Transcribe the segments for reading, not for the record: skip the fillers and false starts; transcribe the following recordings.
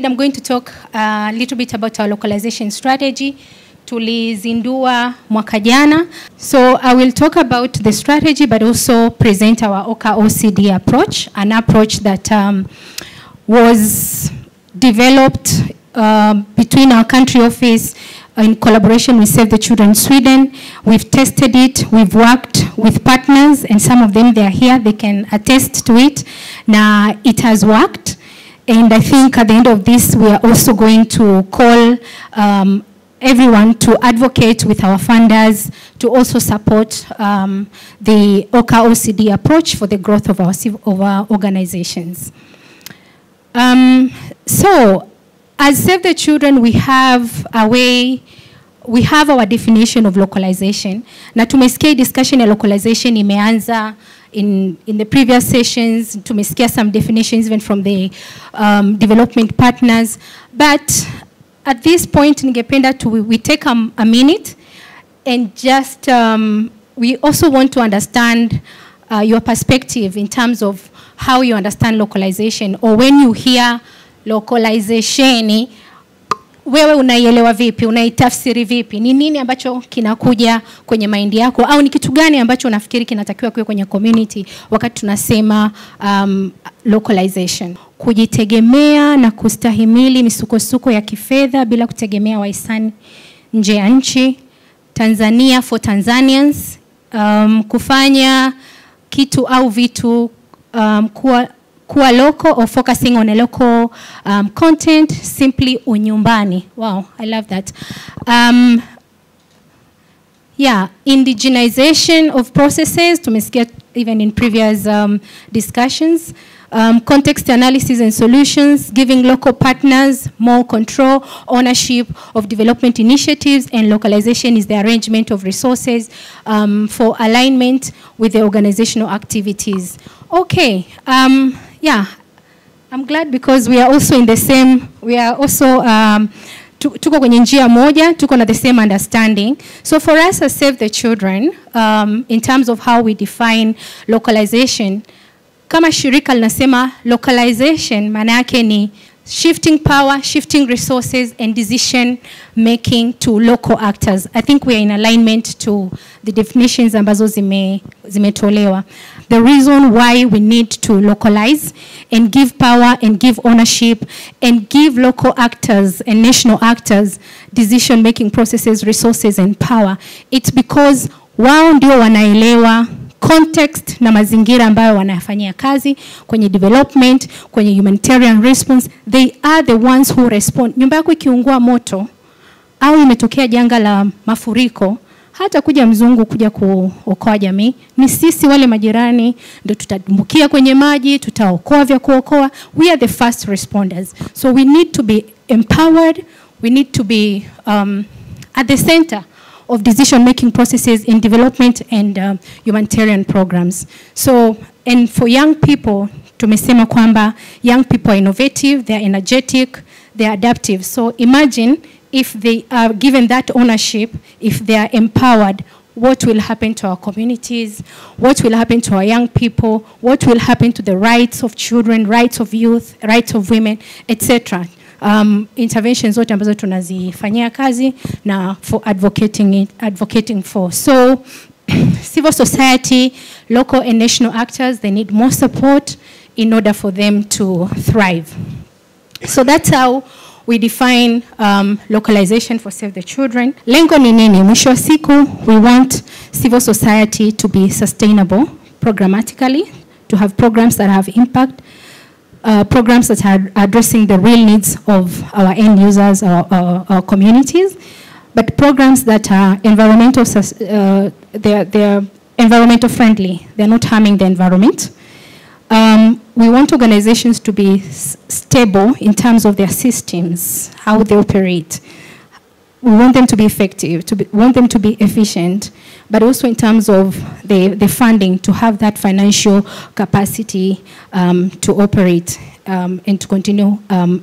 I'm going to talk a little bit about our localization strategy. Tulizindua mwaka jana. So I will talk about the strategy, but also present our OCA OCD approach, an approach that was developed between our country office in collaboration with Save the Children Sweden. We've tested it, we've worked with partners, and some of them, they are here, they can attest to it. Now, it has worked. And I think at the end of this, we are also going to call everyone to advocate with our funders to also support the OCA OCD approach for the growth of our organizations. So, as Save the Children, we have a way, we have our definition of localization. Na tumesikia discussion ya localization imeanza in the previous sessions. Tumesikia some definitions even from the development partners. But at this point, ningependa to we take a minute and just, we also want to understand your perspective in terms of how you understand localization, or when you hear localization, wewe unaielewa vipi, unaitafsiri vipi? Ni nini ambacho kinakuja kwenye mind yako, au ni kitu gani ambacho unafikiri kinatakiwa kuwe kwenye community wakati tunasema localization? Kujitegemea na kustahimili misukosuko ya kifedha bila kutegemea wahisani nje ya nchi. Tanzania for Tanzanians, kufanya kitu au vitu kuwa local or focusing on a local content, simply unyumbani. Wow, I love that. Yeah, indigenization of processes, tumesikia even in previous discussions. Context analysis and solutions, giving local partners more control, ownership of development initiatives, and localization is the arrangement of resources for alignment with the organizational activities. Okay, yeah, I'm glad because we are also in the same, we are also, tuko kwenye njia moja, tuko na the same understanding. So for us as Save the Children, in terms of how we define localization, kama shirika linasema localization maana yake ni shifting power, shifting resources and decision making to local actors. I think we are in alignment to the definitions ambazo zimetolewa. The reason why we need to localize and give power and give ownership and give local actors and national actors decision making processes, resources and power, it's because wao ndio wanaelewa context na mazingira ambayo wanafanyia kazi kwenye development, kwenye humanitarian response. They are the ones who respond. Nyumba yako ikiungua moto au imetokea janga la mafuriko, hata kuja mzungu kuja kuokoa jamii, ni sisi wale majirani ndio tutadumbukia kwenye maji, tutaokoa vya kuokoa. We are the first responders. So we need to be empowered, we need to be at the center of decision-making processes in development and humanitarian programs. So, and for young people, tumesema kwamba young people are innovative, they are energetic, they are adaptive. So imagine if they are given that ownership, if they are empowered, what will happen to our communities, what will happen to our young people, what will happen to the rights of children, rights of youth, rights of women, etc. Interventions zote ambazo tunazifanyia kazi na for advocating for. So civil society, local and national actors, they need more support in order for them to thrive. So that's how we define localization for Save the Children. Lengo ni nini? Mwisho wa siku, we want civil society to be sustainable programmatically, to have programs that have impact, programs that are addressing the real needs of our end users, our communities, but programs that are environmental, they're environmental friendly. They're not harming the environment. We want organizations to be stable in terms of their systems, how they operate. We want them to be effective, want them to be efficient, but also in terms of the funding, to have that financial capacity to operate and to continue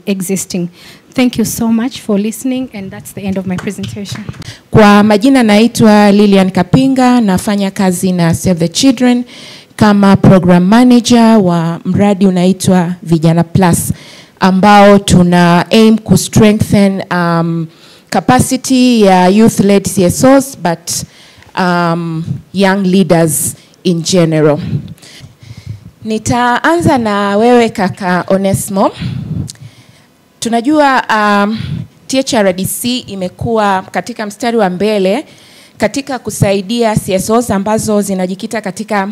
existing. Thank you so much for listening, and that's the end of my presentation. Kwa majina naitwa Lilian Kapinga, nafanya kazi na Save the Children kama program manager wa mradi unaitwa Vijana Plus. ambao tuna aim ku strengthen capacity ya youth-led CSOs but young leaders in general. Nitaanza na wewe kaka Onesmo. Tunajua THRDC imekuwa katika mstari wa mbele katika kusaidia CSOs ambazo zinajikita katika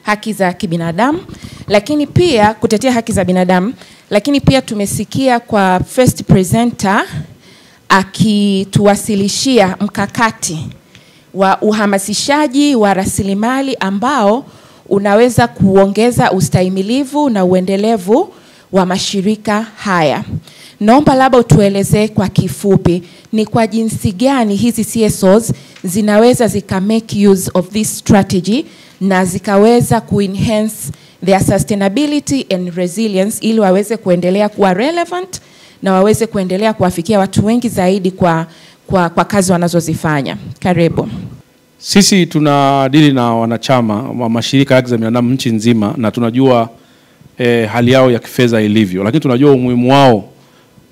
haki za kibinadamu, lakini pia kutetea haki za binadamu, lakini pia tumesikia kwa first presenter akituwasilishia mkakati wa uhamasishaji wa rasilimali ambao unaweza kuongeza ustahimilivu na uendelevu wa mashirika haya. Naomba labda utueleze kwa kifupi ni kwa jinsi gani hizi CSOs zinaweza zika make use of this strategy na zikaweza kuenhance their sustainability and resilience ili waweze kuendelea kuwa relevant na waweze kuendelea kuwafikia watu wengi zaidi kwa kazi wanazozifanya. Karibu. Sisi tunadili na wanachama wa mashirika ya haki za binadamu nchi nzima, na tunajua hali yao ya kifedha ilivyo, lakini tunajua umuhimu wao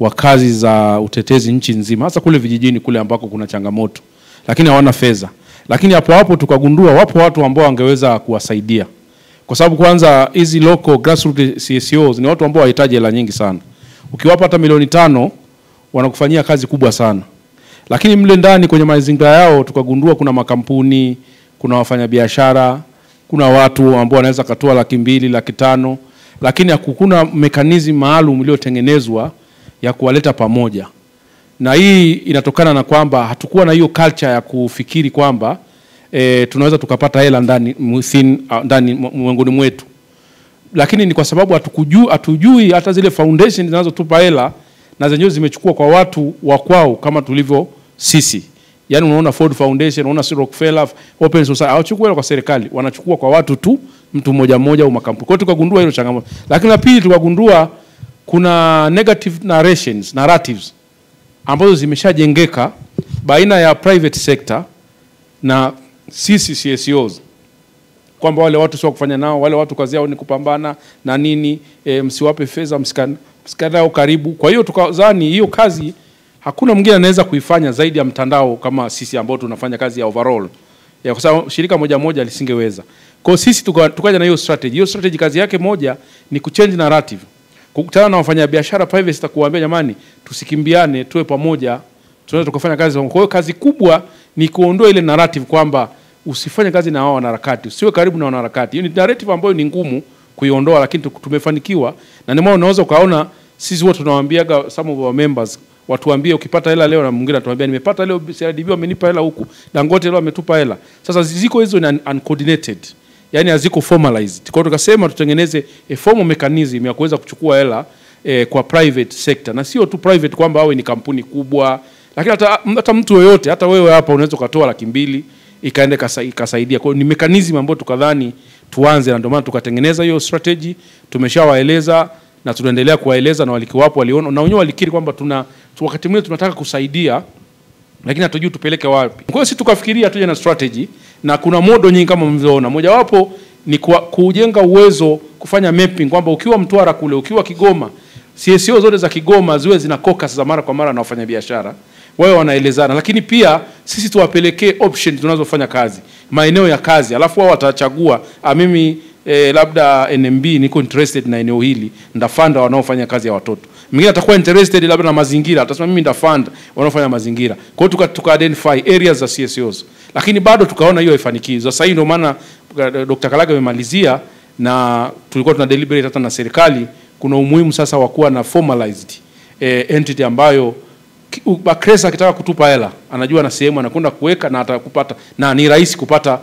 wa kazi za utetezi nchi nzima, hasa kule vijijini kule ambako kuna changamoto, lakini hawana fedha. Lakini hapo hapo tukagundua wapo watu ambao wangeweza kuwasaidia, kwa sababu kwanza hizi local grassroots CSOs ni watu ambao hawahitaji hela nyingi sana. Ukiwapa hata milioni 5 wanakufanyia kazi kubwa sana. Lakini mle ndani kwenye mazingira yao tukagundua kuna makampuni, kuna wafanyabiashara, kuna watu ambao wanaweza katoa 200,000, 500,000, lakini hakuna mekanizmu maalum iliyotengenezwa ya kuwaleta pamoja. Na hii inatokana na kwamba hatukuwa na hiyo culture ya kufikiri kwamba tunaweza tukapata hela ndani miongoni mwetu. Lakini ni kwa sababu hatujui hata zile foundation zinazotupa hela na zenyewe zimechukua kwa watu wa kwao kama tulivyo sisi. Yaani unaona Ford Foundation, unaona Rockefeller, Open Society, hawachukui hela kwa serikali, wanachukua kwa watu tu, mtu mmoja mmoja au makampuni. Kwa hiyo tukagundua hilo changamoto. Lakini la pili tukagundua kuna negative narratives ambazo zimeshajengeka baina ya private sector na sisi CSOs, kwamba wale watu sio kufanya nao, wale watu kazi yao ni kupambana na nini, msiwape fedha, msikanao karibu. Kwa hiyo tukazani hiyo kazi hakuna mwingine anaweza kuifanya zaidi ya mtandao kama sisi ambao tunafanya kazi ya overall, ya kwa sababu shirika moja moja lisingeweza. Kwa hiyo sisi tukaja na hiyo strategy. Hiyo strategy kazi yake moja ni kuchange narrative, kukutana na wafanyabiashara private sector, kuwaambia jamani, tusikimbiane, tuwe pamoja, tunaweza tukafanya kazi. Kwa hiyo kazi kubwa ni kuondoa ile narrative kwamba usifanye kazi na wao wanaharakati, usiwe karibu na wanaharakati. Hiyo ni narrative ambayo ni ngumu kuiondoa, lakini tumefanikiwa. Na ndio maana unaweza ukaona sisi wote tunawaambiaga some of our members watuambie ukipata hela leo, na mwingine atuambia nimepata leo, CRDB wamenipa hela huku, Dangote leo ametupa hela. Sasa ziko hizo ni uncoordinated, yani haziko formalized. Kwa hiyo tukasema tutengeneze a formal mechanism ya kuweza kuchukua hela kwa private sector, na sio tu private kwamba awe ni kampuni kubwa, lakini hata mtu yoyote, hata wewe hapa unaweza ukatoa 200,000 ikaenda ikasaidia. Kwa hiyo ni mechanism ambayo tukadhani tuanze, na ndio maana tukatengeneza hiyo strategy. Tumeshawaeleza na tunaendelea kuwaeleza, na walikuwapo waliona na wenyewe walikiri kwamba tuna wakati mwingine tunataka kusaidia lakini hatujui tupeleke wapi. Kwa hiyo sisi tukafikiria tuje na strategy, na kuna model nyingi kama mlivyoona. Mojawapo ni kujenga uwezo, kufanya mapping kwamba ukiwa Mtwara kule, ukiwa Kigoma, CSO zote za Kigoma ziwe zina caucus za mara kwa mara na wafanyabiashara, wao wanaelezana. Lakini pia sisi tuwapelekee options tunazofanya kazi, maeneo ya kazi, alafu wao watachagua, mimi labda NMB niko interested na eneo hili, ndafanda wanaofanya kazi ya watoto. Mwingine atakuwa interested labda na mazingira, atasema mimi ndafanda wanaofanya mazingira. Kwa hiyo tuka identify areas za CSOs, lakini bado tukaona hiyo haifanikiwi. Sasa hii ndio maana Dr. Kalaga amemalizia, na tulikuwa tuna deliberate hata na serikali, kuna umuhimu sasa wa kuwa na formalized entity ambayo Bakresa akitaka kutupa hela anajua na sehemu anakwenda kuweka na atakupata, na ni rahisi kupata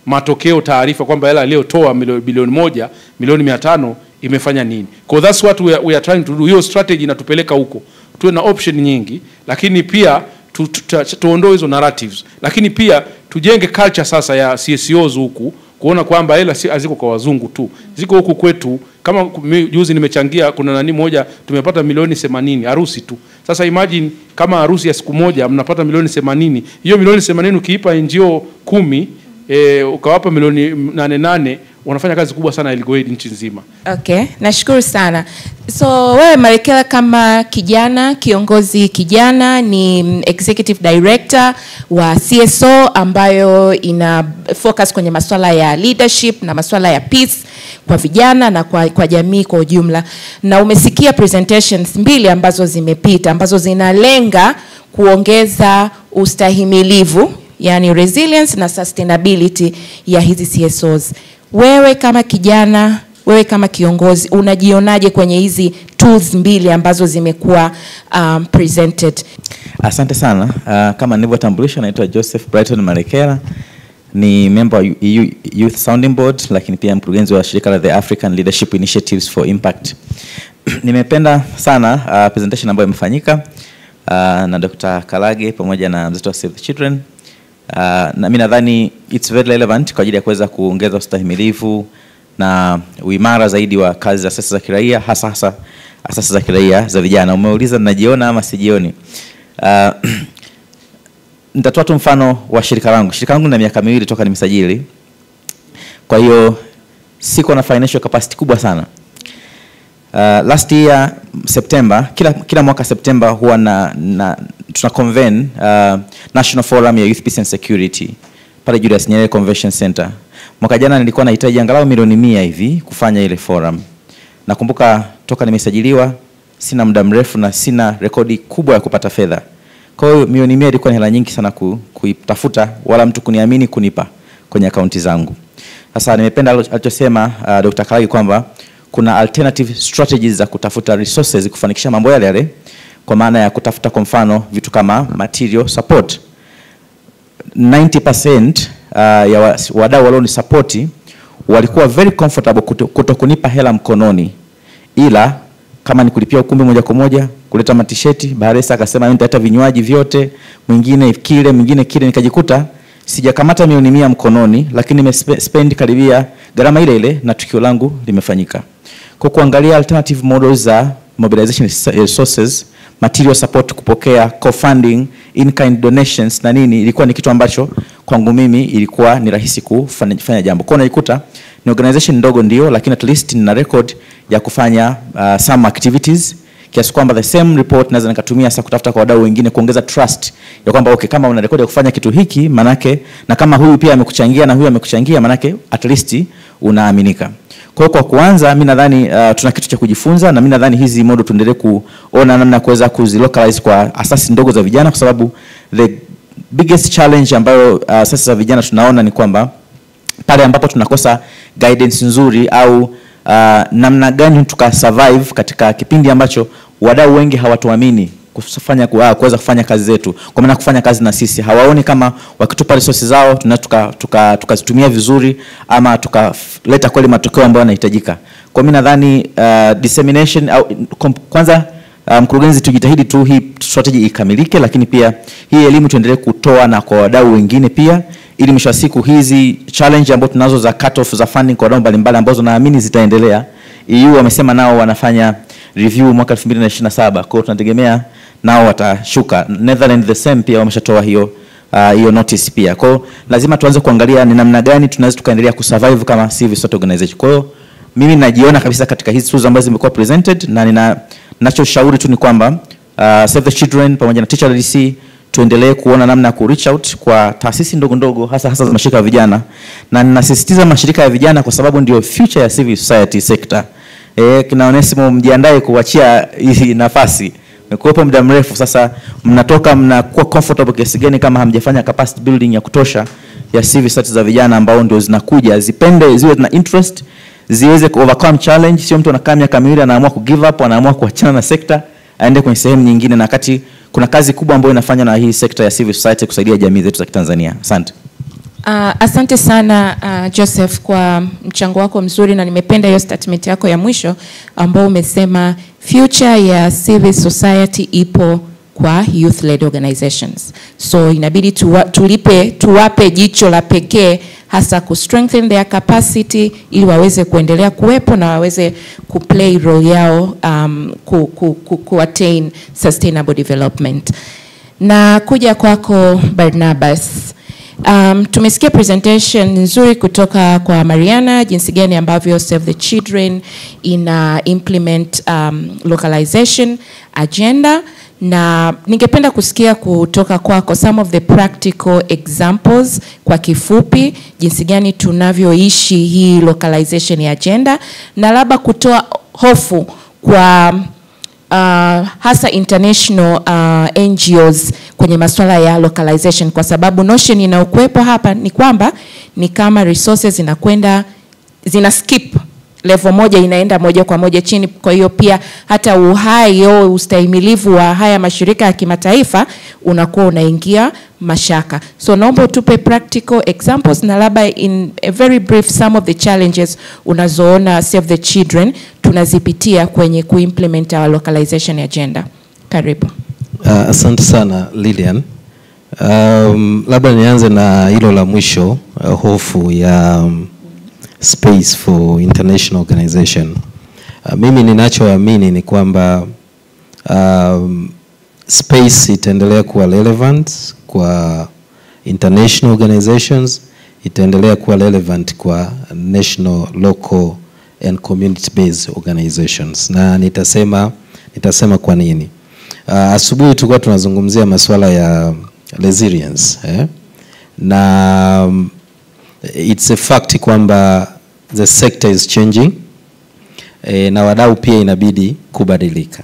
matokeo, taarifa kwamba hela aliyotoa bilioni 1, milioni 500 imefanya nini. So that's what we are trying to do. Hiyo strategy inatupeleka huko, tuwe na option nyingi, lakini pia tuondoe hizo narratives, lakini pia tujenge culture sasa ya CSOs huku, kuona kwamba hela si haziko kwa wazungu tu, ziko huku kwetu. Kama juzi nimechangia, kuna nani moja tumepata milioni 80 harusi tu. Sasa imagine kama harusi ya siku moja mnapata milioni 80. Hiyo milioni 80 ukiipa NGO 10, ukawapa milioni 8 8, Wanafanya kazi kubwa sana legal aid nchi nzima. Okay, nashukuru sana. So wewe Marekela, kama kijana, kiongozi kijana, ni executive director wa CSO ambayo ina focus kwenye masuala ya leadership na masuala ya peace kwa vijana na kwa jamii kwa ujumla. Na umesikia presentations mbili ambazo zimepita ambazo zinalenga kuongeza ustahimilivu, yani resilience na sustainability ya hizi CSOs. Wewe kama kijana, wewe kama kiongozi, unajionaje kwenye hizi tools mbili ambazo zimekuwa presented? Asante sana. Kama nilivyotambulisha, naitwa Joseph Brighton Marekela, ni member wa EU Youth Sounding Board, lakini pia mkurugenzi wa shirika la The African Leadership Initiatives for Impact. Nimependa sana presentation ambayo imefanyika na Dr. Kalage pamoja na mzetu wa Save the Children. Na mimi nadhani it's very relevant kwa ajili ya kuweza kuongeza ustahimilivu na uimara zaidi wa kazi za asasi za kiraia, hasa hasa asasi za kiraia za vijana. Umeuliza najiona ama sijioni. Nitatoa tu mfano wa shirika langu. Shirika langu lina miaka 2 toka nimesajili. Kwa hiyo siko na financial capacity kubwa sana. Last year September, kila mwaka September huwa na tuna convene National Forum ya Youth Peace and Security pale Julius Nyerere Convention Center. Mwaka jana nilikuwa nahitaji angalau milioni 100 hivi kufanya ile forum. Nakumbuka toka nimesajiliwa sina muda mrefu na sina rekodi kubwa ya kupata fedha. Kwa hiyo milioni 100 ilikuwa ni hela nyingi sana kuitafuta, wala mtu kuniamini kunipa kwenye akaunti zangu. Sasa nimependa alichosema Dr. Kalagi kwamba kuna alternative strategies za kutafuta resources kufanikisha mambo yale yale, kwa maana ya kutafuta kwa mfano vitu kama material support. 90% ya wadau walionisapoti walikuwa very comfortable kutokunipa hela mkononi, ila kama ni kulipia ukumbi moja kwa moja, kuleta matisheti, Baharesa akasema mimi nitaleta vinywaji vyote, mwingine kile, mwingine kile, nikajikuta sijakamata milioni 100 mkononi, lakini nimespend karibia gharama ile ile na tukio langu limefanyika. Kwa kuangalia alternative models za mobilization resources, material support, kupokea co-funding, in-kind donations na nini, ilikuwa ni kitu ambacho kwangu mimi ilikuwa ni rahisi kufanya jambo. Kwa hiyo naikuta ni organization ndogo ndio, lakini at least nina record ya kufanya some activities, kiasi kwamba the same report naweza nikatumia sasa kutafuta kwa wadau wengine, kuongeza trust ya kwamba okay, kama una record ya kufanya kitu hiki manake, na kama huyu pia amekuchangia na huyu amekuchangia, manake at least unaaminika. Kwa hiyo kwa kuanza mimi nadhani tuna kitu cha kujifunza, na mimi nadhani hizi model tuendelee kuona namna ya kuweza kuzilocalize kwa asasi ndogo za vijana, kwa sababu the biggest challenge ambayo asasi za vijana tunaona ni kwamba pale ambapo tunakosa guidance nzuri au namna gani tuka survive katika kipindi ambacho wadau wengi hawatuamini kuweza kufanya kazi zetu, kwa maana kufanya kazi na sisi hawaoni kama wakitupa resources zao tuna tukazitumia vizuri ama tukaleta kweli matokeo ambayo yanahitajika. Kwa mimi nadhani dissemination au kwanza mkurugenzi, tujitahidi tu hii strategy ikamilike, lakini pia hii elimu tuendelee kutoa na kwa wadau wengine pia, ili mwisho wa siku hizi challenge ambazo tunazo za cut off za funding kwa wadau mbalimbali ambazo naamini zitaendelea. EU wamesema nao wanafanya review mwaka 2027, kwa hiyo tunategemea nao watashuka. Netherlands the same pia wameshatoa hiyo notice pia. Kwa hiyo lazima tuanze kuangalia ni namna gani tunaweza tukaendelea kusurvive kama civil society organization. Kwa hiyo mimi najiona kabisa katika hizi tools ambazo zimekuwa presented, na ninachoshauri tu ni kwamba Save the Children pamoja na Teacher LDC tuendelee kuona namna ya ku reach out kwa taasisi ndogo ndogo, hasa hasa za mashirika ya vijana. Na ninasisitiza mashirika ya vijana kwa sababu ndio future ya civil society sector. Kina Onesimo, mjiandae kuachia hii nafasi. Mmekuwepo muda mrefu sasa, mnatoka mnakuwa comfortable kiasi gani kama hamjafanya capacity building ya kutosha ya civil society za vijana ambao ndio zinakuja, zipende, ziwe na interest, ziweze ku overcome challenge. Sio mtu anakaa miaka miwili anaamua ku give up, anaamua kuachana na sector aende kwenye sehemu nyingine, na wakati kuna kazi kubwa ambayo inafanywa na hii sector ya civil society kusaidia jamii zetu za Kitanzania. Asante. Asante sana Joseph kwa mchango wako mzuri, na nimependa hiyo statement yako ya mwisho ambao umesema future ya civil society ipo kwa youth led organizations. So inabidi tuwape jicho la pekee, hasa ku strengthen their capacity ili waweze kuendelea kuwepo na waweze ku play role yao ku attain sustainable development. Na kuja kwako Barnabas, Tumesikia presentation nzuri kutoka kwa Mariana jinsi gani ambavyo Save the Children ina implement localization agenda, na ningependa kusikia kutoka kwako some of the practical examples kwa kifupi jinsi gani tunavyoishi hii localization ya agenda, na labda kutoa hofu kwa hasa international NGOs kwenye masuala ya localization, kwa sababu notion inayokuwepo hapa ni kwamba ni kama resources zinakwenda zina skip level moja, inaenda moja kwa moja chini. Kwa hiyo pia hata uhai au ustahimilivu wa haya mashirika ya kimataifa unakuwa unaingia mashaka. So naomba utupe practical examples na labda in a very brief some of the challenges unazoona Save the Children tunazipitia kwenye kuimplement our localization agenda. Karibu. Asante sana Lilian. Labda nianze na hilo la mwisho, hofu ya space for international organization. Mimi ninachoamini ni kwamba space itaendelea kuwa relevant kwa international organizations, itaendelea kuwa relevant kwa national, local and community based organizations. Na nitasema kwa nini. Asubuhi tulikuwa tunazungumzia masuala ya resilience, eh? Na it's a fact kwamba the sector is changing, na wadau pia inabidi kubadilika.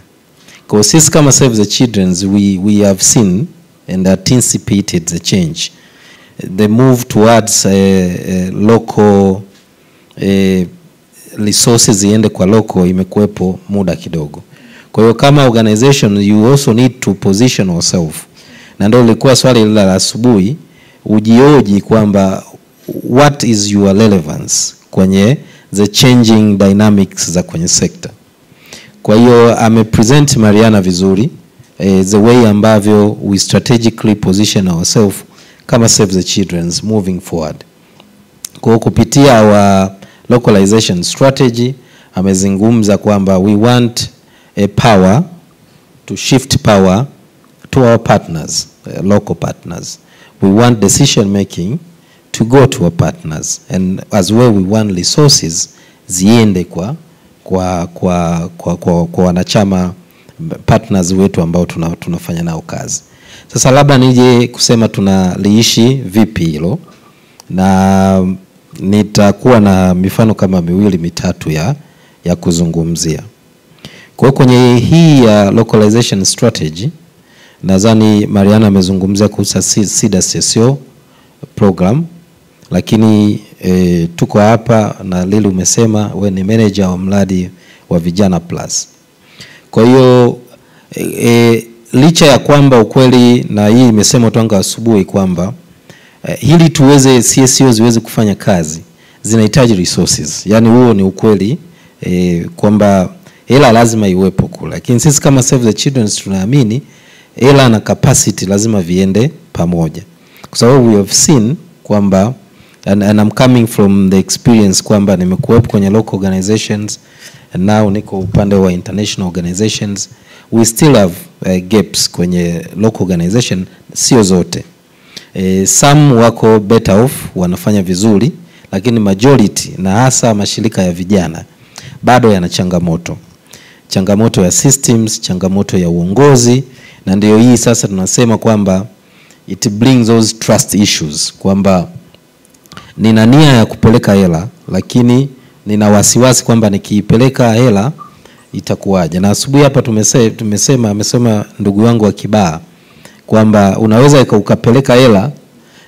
Kwa sisi kama Save the Children, we have seen and anticipated the change. The move towards local resources ziende kwa local imekuwepo muda kidogo. Kwa hiyo kama organization you also need to position yourself. Na ndio lilikuwa swali lile la asubuhi, ujioji kwamba what is your relevance kwenye the changing dynamics za kwenye sector. Kwa hiyo amepresent Mariana vizuri, the way ambavyo we strategically position ourselves kama Save the Children moving forward. Kwa kupitia our localization strategy amezungumza kwamba we want a power to shift power to our partners, local partners. We want decision making to go to our partners, and as well we want resources ziende kwa wanachama partners wetu ambao tunafanya nao kazi. Sasa labda nije kusema tunaliishi vipi hilo, na nitakuwa na mifano kama miwili mitatu ya kuzungumzia. Kwa hiyo kwenye hii ya localization strategy, nadhani Mariana amezungumzia kuhusu SIDA CSO program, lakini tuko hapa na Lili umesema we ni manager wa mradi wa Vijana Plus. Kwa hiyo licha ya kwamba ukweli, na hii imesema tangu asubuhi kwamba hili tuweze CSO ziweze kufanya kazi zinahitaji resources. Yaani huo ni ukweli, kwamba hela lazima iwepo kule. Lakini sisi kama Save the Children tunaamini hela na capacity lazima viende pamoja. Kwa sababu we have seen kwamba, and I'm coming from the experience kwamba nimekuwepo kwenye local organizations and now niko upande wa international organizations, we still have gaps kwenye local organization, sio zote. Some wako better off, wanafanya vizuri, lakini majority na hasa mashirika ya vijana bado yana changamoto. Changamoto ya systems, changamoto ya uongozi, na ndio hii sasa tunasema kwamba it brings those trust issues, kwamba nina nia ya kupeleka hela lakini nina wasiwasi kwamba nikiipeleka hela itakuwaje. Na asubuhi hapa tumesema, amesema ndugu wangu wa Kibaha kwamba unaweza ukapeleka hela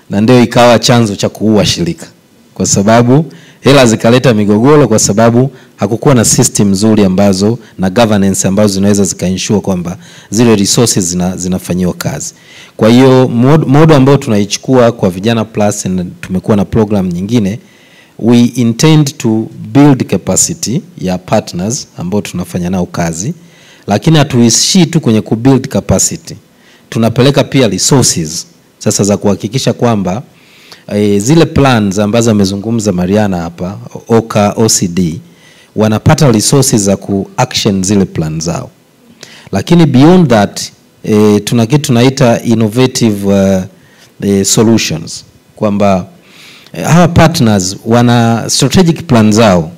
na ndio ikawa chanzo cha kuua shirika, kwa sababu hela zikaleta migogoro, kwa sababu hakukuwa na system nzuri ambazo na governance ambazo zinaweza zikaensure kwamba zile resources zinafanyiwa kazi. Kwa hiyo model ambayo tunaichukua kwa Vijana Plus, na tumekuwa na program nyingine, we intend to build capacity ya partners ambao tunafanya nao kazi, lakini hatuishii tu kwenye ku build capacity, tunapeleka pia resources sasa za kuhakikisha kwamba zile plans ambazo amezungumza Mariana hapa, OCA, OCD, wanapata resources za ku action zile plans zao. Lakini beyond that, tuna kitu tunaita innovative solutions. kwamba hawa partners wana strategic plan zao,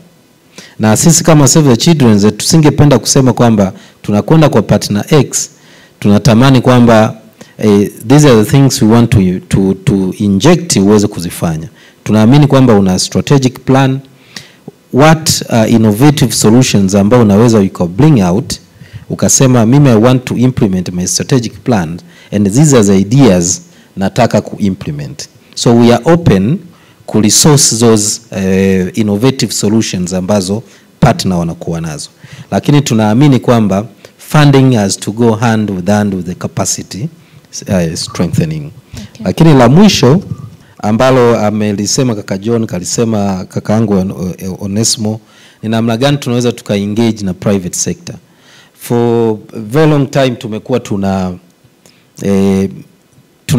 na sisi kama Save the Children tusingependa kusema kwamba tunakwenda kwa partner X, tunatamani kwamba these are the things we want to inject uweze kuzifanya. Tunaamini kwamba una strategic plan, what innovative solutions ambao unaweza you can bring out, ukasema mimi I want to implement my strategic plan and these are the ideas nataka ku-implement. So we are open ku resource those innovative solutions ambazo partner wanakuwa nazo. Lakini tunaamini kwamba funding has to go hand with hand with the capacity strengthening. Okay. Lakini la mwisho ambalo amelisema kaka John, kalisema kakaangu Onesmo, ni namna gani tunaweza tuka engage na private sector. For a very long time tumekuwa tuna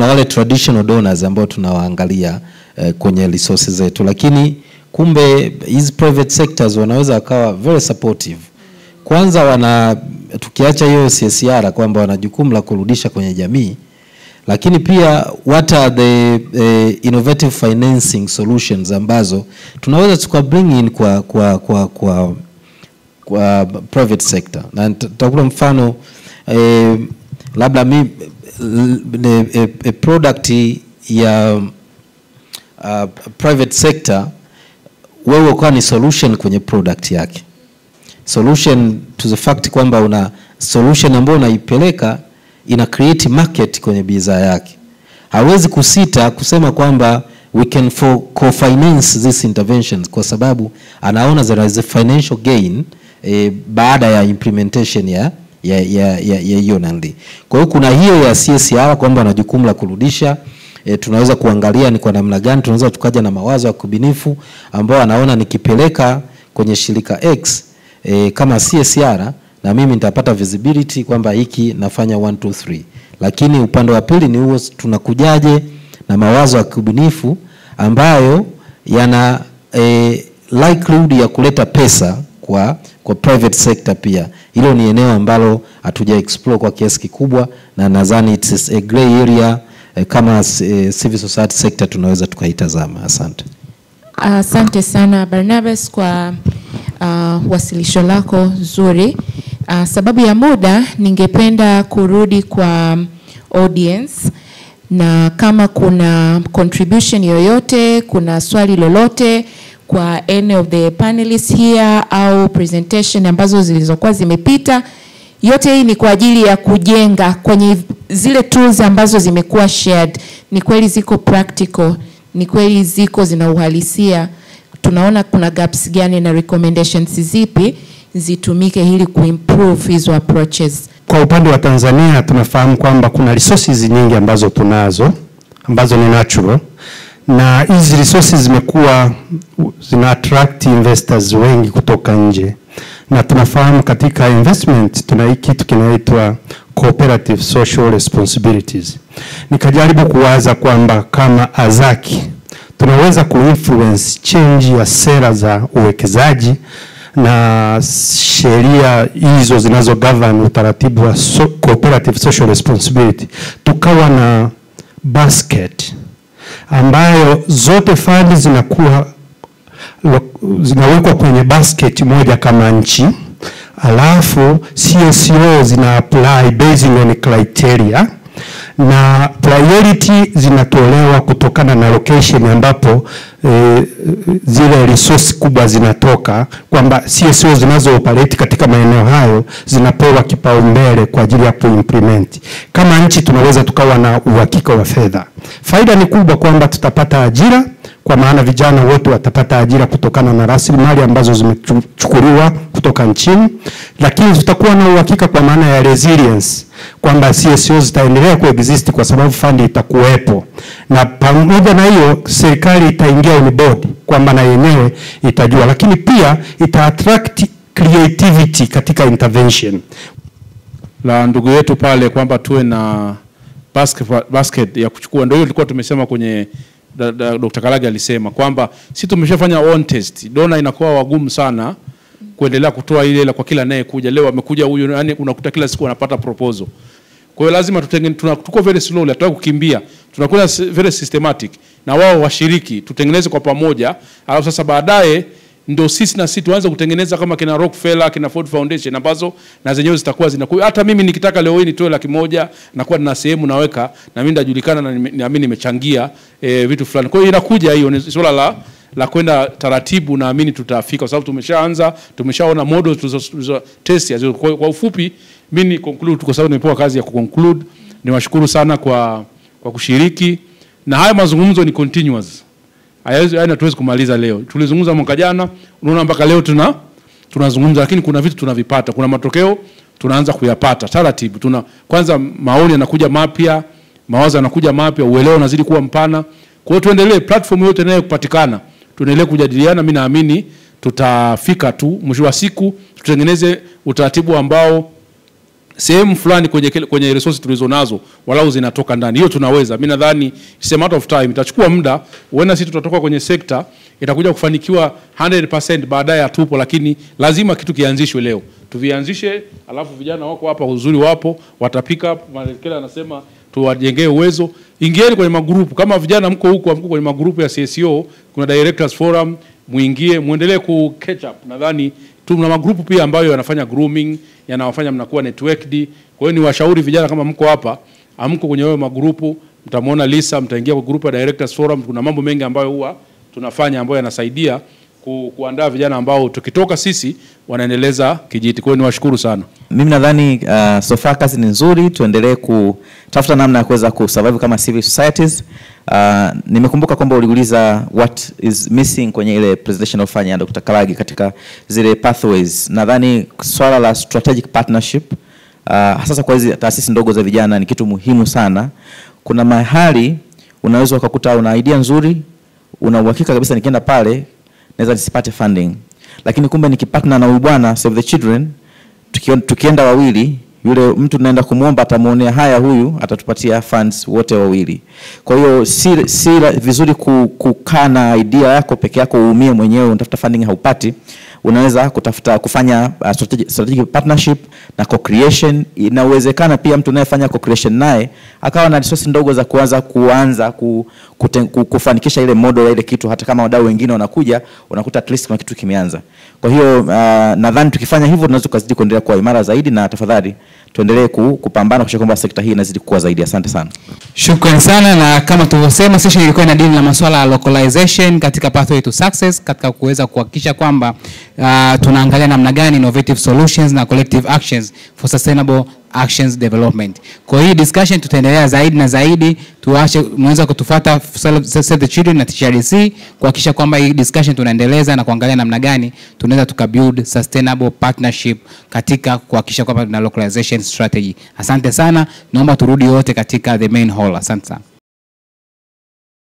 wale traditional donors ambao tunawaangalia kwenye resources zetu, lakini kumbe hizi private sectors wanaweza wakawa very supportive. Kwanza wana, tukiacha hiyo CSR kwamba wana jukumu la kurudisha kwenye jamii, lakini pia what are the innovative financing solutions ambazo tunaweza tuka bring in kwa private sector. Na nitakupa mfano, labda a product ya private sector, wewe ukawa ni solution kwenye product yake. Solution to the fact kwamba una solution ambayo unaipeleka ina create market kwenye bidhaa yake. Hawezi kusita kusema kwamba we can co-finance this interventions, kwa sababu anaona there is a financial gain baada ya implementation ya hiyo nandi. Kwa hiyo kuna hiyo ya CSR kwamba ana jukumu la kurudisha. Tunaweza kuangalia ni kwa namna gani tunaweza tukaja na mawazo ya kubinifu ambao anaona nikipeleka kwenye shirika X kama CSR na mimi nitapata visibility kwamba hiki nafanya 1 2 3. Lakini upande wa pili ni huo, tunakujaje na mawazo ya kubinifu ambayo yana likelihood ya kuleta pesa kwa private sector pia. Hilo ni eneo ambalo hatuja explore kwa kiasi kikubwa, na nadhani it's a gray area kama civil society sector tunaweza tukaitazama. Asante. Asante sana Barnabas kwa wasilisho lako zuri. Sababu ya muda ningependa kurudi kwa audience, na kama kuna contribution yoyote, kuna swali lolote kwa any of the panelists here au presentation ambazo zilizokuwa zimepita. Yote hii ni kwa ajili ya kujenga kwenye zile tools ambazo zimekuwa shared. Ni kweli ziko practical, ni kweli ziko zina uhalisia. Tunaona kuna gaps gani na recommendations zipi zitumike ili kuimprove hizo approaches. Kwa upande wa Tanzania tunafahamu kwamba kuna resources nyingi ambazo tunazo ambazo ni natural, na hizi resources zimekuwa zina attract investors wengi kutoka nje, na tunafahamu katika investment tuna kitu kinaitwa cooperative social responsibilities. Nikajaribu kuwaza kwamba kama Azaki tunaweza kuinfluence change ya sera za uwekezaji na sheria hizo zinazo govern utaratibu wa cooperative social responsibility, tukawa na basket ambayo zote fund zinakuwa zinawekwa kwenye basket moja kama nchi, alafu CSO zina apply based on criteria na priority zinatolewa kutokana na location ambapo zile resource kubwa zinatoka, kwamba CSO zinazo operate katika maeneo hayo zinapewa kipaumbele kwa ajili ya kuimplement. Kama nchi tunaweza tukawa na uhakika wa fedha. Faida ni kubwa kwamba tutapata ajira, kwa maana vijana wote watapata ajira kutokana na rasilimali ambazo zimechukuliwa kutoka nchini, lakini tutakuwa na uhakika kwa maana ya resilience kwamba CSO zitaendelea kuexist kwa sababu fund itakuwepo. Na pamoja na hiyo serikali itaingia on board kwamba na yenyewe itajua, lakini pia ita attract creativity katika intervention. La ndugu yetu pale kwamba tuwe na basket ya kuchukua, ndio hiyo tulikuwa tumesema kwenye Dr. Kalage alisema kwamba si tumeshafanya on test, dona inakuwa wagumu sana kuendelea kutoa ile hela kwa kila anayekuja. Leo amekuja huyu, yani unakuta kila siku anapata proposal. Kwa hiyo lazima tuko very slowly, hatutaki kukimbia. Tunakuwa very systematic na wao washiriki, tutengeneze kwa pamoja. Alafu sasa baadaye ndio sisi na sisi tuanze kutengeneza kama kina Rockefeller, kina Ford Foundation ambazo na zenyewe zitakuwa zinakuwa. Hata mimi nikitaka leo hii nitoe 100,000 nakuwa nina sehemu naweka na mimi ndajulikana na naamini nimechangia vitu fulani. Kwa hiyo inakuja hiyo, ni swala la kwenda taratibu, naamini tutafika kwa sababu tumeshaanza, tumeshaona models tulizo test. Kwa ufupi mimi ni conclude kwa sababu nimepewa kazi ya kuconclude. Niwashukuru sana kwa kushiriki, na haya mazungumzo ni continuous. Hayana tuwezi kumaliza leo. Tulizungumza mwaka jana, unaona mpaka leo tunazungumza, lakini kuna vitu tunavipata, kuna matokeo tunaanza kuyapata taratibu. Tuna kwanza maoni yanakuja mapya, mawazo yanakuja mapya, uelewa unazidi kuwa mpana. Kwa hiyo tuendelee, platform yote inayopatikana tuendelee kujadiliana. Mimi naamini tutafika tu mwisho wa siku tutengeneze utaratibu ambao sehemu fulani kwenye resources tulizonazo walau zinatoka ndani. Hiyo tunaweza. Mimi nadhani it's a matter of time. Itachukua muda. Huenda sisi tutatoka kwenye sekta itakuja kufanikiwa 100% baadaye hatupo, lakini lazima kitu kianzishwe leo. Tuvianzishe, alafu vijana wako hapa uzuri wapo, watapika up. Malekela anasema tuwajengee uwezo. Ingieni kwenye magrupu. Kama vijana mko huko, mko kwenye magrupu ya CSO, kuna Directors Forum, muingie, muendelee ku catch up. Nadhani tuna magrupu pia ambayo yanafanya grooming, yanawafanya mnakuwa networked. Kwa hiyo ni washauri vijana kama mko hapa, amko kwenye hayo magrupu, mtamuona Lisa, mtaingia kwa grupu ya Directors Forum. Kuna mambo mengi ambayo huwa tunafanya ambayo yanasaidia kuandaa vijana ambao tukitoka sisi wanaendeleza kijiti. Kwa hiyo niwashukuru sana. Mimi nadhani so far kazi ni nzuri, tuendelee kutafuta namna ya kuweza kusurvive kama civil societies. Nimekumbuka kwamba uliuliza what is missing kwenye ile presentation ofanya ya Dr. Kalagi katika zile pathways. Nadhani swala la strategic partnership hasa kwa hizi taasisi ndogo za vijana ni kitu muhimu sana. Kuna mahali unaweza ukakuta una idea nzuri, una uhakika kabisa nikienda pale naweza nisipate funding, lakini kumbe nikipartner na huyu bwana Save the Children, tukienda wawili, yule mtu tunaenda kumuomba atamuonea haya, huyu atatupatia funds wote wawili. Kwa hiyo si vizuri kukaa na idea yako peke yako uumie mwenyewe unatafuta funding haupati. Unaweza kutafuta kufanya strategic partnership na co-creation. Inawezekana pia mtu anayefanya co-creation naye akawa na resource ndogo za kuanza kufanikisha ile model ya ile kitu. Hata kama wadau wengine wanakuja, unakuta at least kuna kitu kimeanza. Kwa hiyo nadhani tukifanya hivyo tunaweza kuzidi kuendelea kuwa imara zaidi, na tafadhali tuendelee kupambana kuhakikisha kwamba sekta hii inazidi kukua zaidi. Asante sana. Shukrani sana, na kama tulivyosema session ilikuwa ina deal na masuala ya localization katika pathway to success, katika kuweza kuhakikisha kwamba tunaangalia namna gani innovative solutions na collective actions for sustainable actions development. Kwa hii discussion tutaendelea zaidi na zaidi. Tuache mweza kutufuata Save the Children na THRDC kuhakikisha kwamba hii discussion tunaendeleza na kuangalia namna gani tunaweza tukabuild sustainable partnership katika kuhakikisha kwamba tuna localization strategy. Asante sana, naomba turudi wote katika the main hall. Asante sana.